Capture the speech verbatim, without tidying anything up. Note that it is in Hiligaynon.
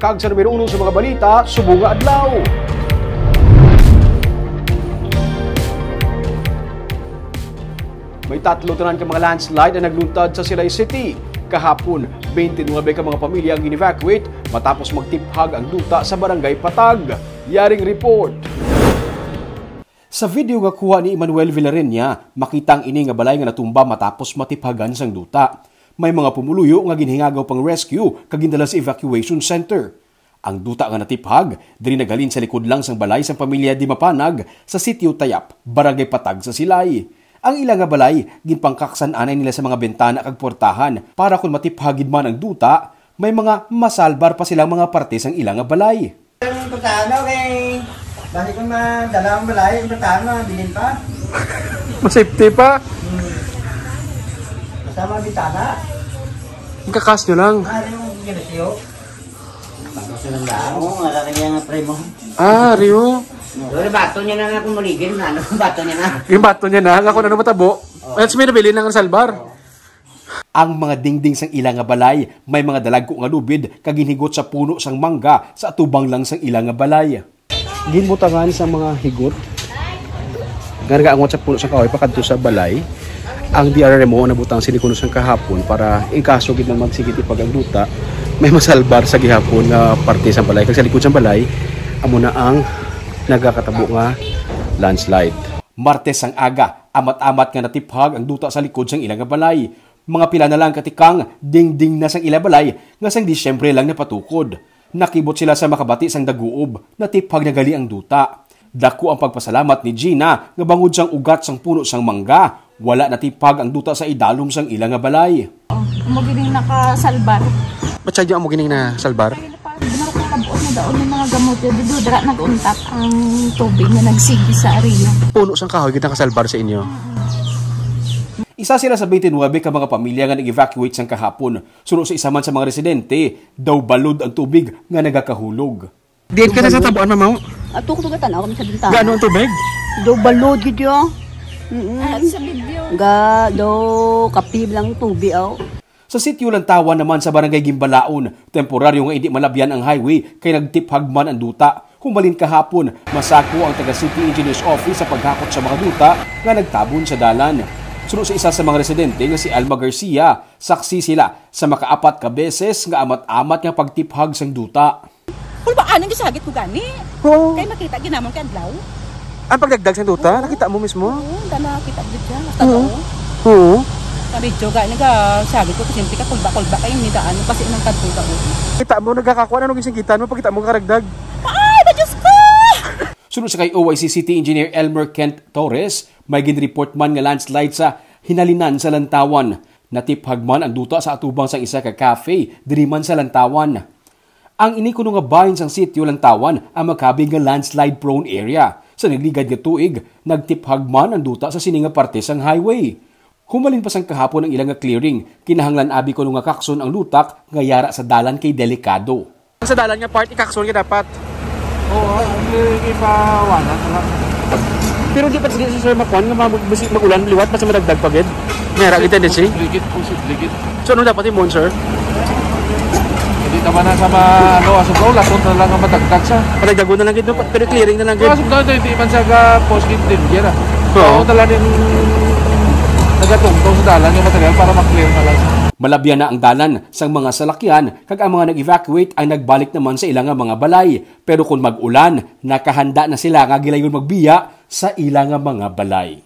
Kag sa numero uno sa mga balita, subong nga adlaw. May tatlo tanan ka mga landslide ang nagluntad sa Silay City. Kahapon, twenty-nine ka mga pamilya ang gin-evacuate matapos magtiphag ang duta sa Barangay Patag. Yaring report. Sa video nga kuha ni Emmanuel Villarenia, makita ang ini nga balay nga natumba matapos matiphagan sang duta. May mga pumuluyo nga ginhingagaw pang rescue kag gindala sa evacuation center. Ang duta nga natiphag diri naghalin sa likod lang sang balay sang pamilya Dimapanag sa Sitio Tayap, Barangay Patag sa Silay. Ang ila nga balay ginpangkaksan anay nila sa mga bintana kag portahan para kon matiphag gid man ang duta, may mga masalbar pa silang mga parte sang ila nga balay. Ang pagkaano kay basi kung madala ang balay, ang pagkaano, bilin pa. Mas safety pa. Hmm. Kasama ang bitana. Ang kakas nyo lang. Ah, yung ginasiyo. Bato siya ng daan. Oo, nga lalagyan nga primo. Ah, Rio. Pero bato niya na nga kumuligin, ano, bato niya na. Yung bato niya na, nga kung ano matabo. Oh. At may nabilin ng salbar. Ang mga dingding sang ila nga balay may mga dalagko nga lubid kag ginhigot sa puno sang mangga sa atubang lang sang ila nga balay. Ginbutangan sa mga higot. Nga nagaangot sa puno sang kahoy pakadto sa balay. Ang D R R M O nabutang sini kuno sang kahapon para in kaso gid na magsige tipag ang duta, may masalbar sa gihapon nga parte sang balay. Kag sa likod sang balay, amo na ang nagakatabo nga landslide. Martes sang aga, amat-amat nga natiphag ang duta sa likod sang ila nga balay. Mga pila na lang ka tikang, dingding na sang ila balay nga sang Disyembre lang napatukod. Nakibot sila sa makabati sang daguob, natiphag na gali ang duta. Dako ang pagpasalamat ni Gina nga bangod sang ugat sang puno sang mangga, wala natiphag ang duta sa idalom sang ila nga balay. Amo gining nakasalbar. Ba't siya amo gining nasalbar? Kaya na pa, di na ko kabuot na daon ng mga gamot. Dito, dira nag-untat ang tubig nga nagsigi sa area. Puno sang kahoy gid nakasalbar sa inyo. Isa sila sa twenty-nine ka mga pamilya nga nag-evacuate sang kahapon. Suno sa isa man sa mga residente, daw balod ang tubig nga nagakahulog. Diin ka na sa tabuan, mamaw? Ato ko tugatan ako sa bintana. Gaano ang tubig? Daw balod gid yo. Mm-mm. Ah, sa video. Ga, daw kapib lang tubig, aw. Sa Sitio Lantawan naman sa Barangay Gimbalaon, temporaryo nga indi malabyan ang highway kay nagtiphag man ang duta. Humalin kahapon, masako ang taga City Engineers Office sa paghakot sa mga duta nga nagtabon sa dalan. Suno sa isa sa mga residente nga si Alma Garcia, saksi sila sa makaapat ka beses nga amat-amat nga pagtiphag sang duta. Kulbaan ang gisagit ko gani. Oo. Kay makita ginamon kay adlaw. Ang pagdagdag sa duta, Oo. Nakita mo mismo? Oo, dala kita gid siya. Oo. Totoo. Oo. Sa video gani ga sabi ko, "Simple ka, kulba-kulba kayo, ni daan, kasi nang kadto ka, oh." Kita mo, nagkakakuha na nung gisinggitan mo, pagkita mo karagdag. Ay, na Diyos ko! Suno sa kay O I C City Engineer Elmer Kent Torres, may ginreport man nga landslide sa Hinalinan sa Lantawan. Natiphag man ang duta sa atubang sang isa ka cafe diri man sa Lantawan. Ang ini kuno nga bahin sang Sitio Lantawan ang makabig nga landslide-prone area. Sa nagligad nga tuig, nagtiphag man ang duta sa sini nga parte sang highway. Humalin pa sang kahapon ang ila nga clearing, kinahanglan abi kuno nga kakson ang lutak nga yara sa dalan kay delikado. Sa dalan nga part, ikakson ka dapat. Oo, ah, i-, ipawanan ko lang. Pero di pa sige si Sir Makuan nga mag-, basi mag-ulan liwat, basta madagdag pa gid. May harap kita, di, si? Posible gid, posible gid. So, ano dapat imon, sir? Hindi naman na sa ma-, ano, asubra, lasot na lang ang madagdag sa. Padagdagon na lang gid, no? Pero clearing na lang gid. Asubra, hindi man sa ga-post gid din, yan, ah. Oo. Oo, talaga yung nagatungtong sa dalan yung material para ma-clear na lang. Malabyan na ang dalan sang mga salakyan kag ang mga nag-evacuate ay nagbalik naman sa ila nga mga balay. Pero kon mag-ulan, nakahanda na sila nga gilayon magbiya sa ila nga mga balay.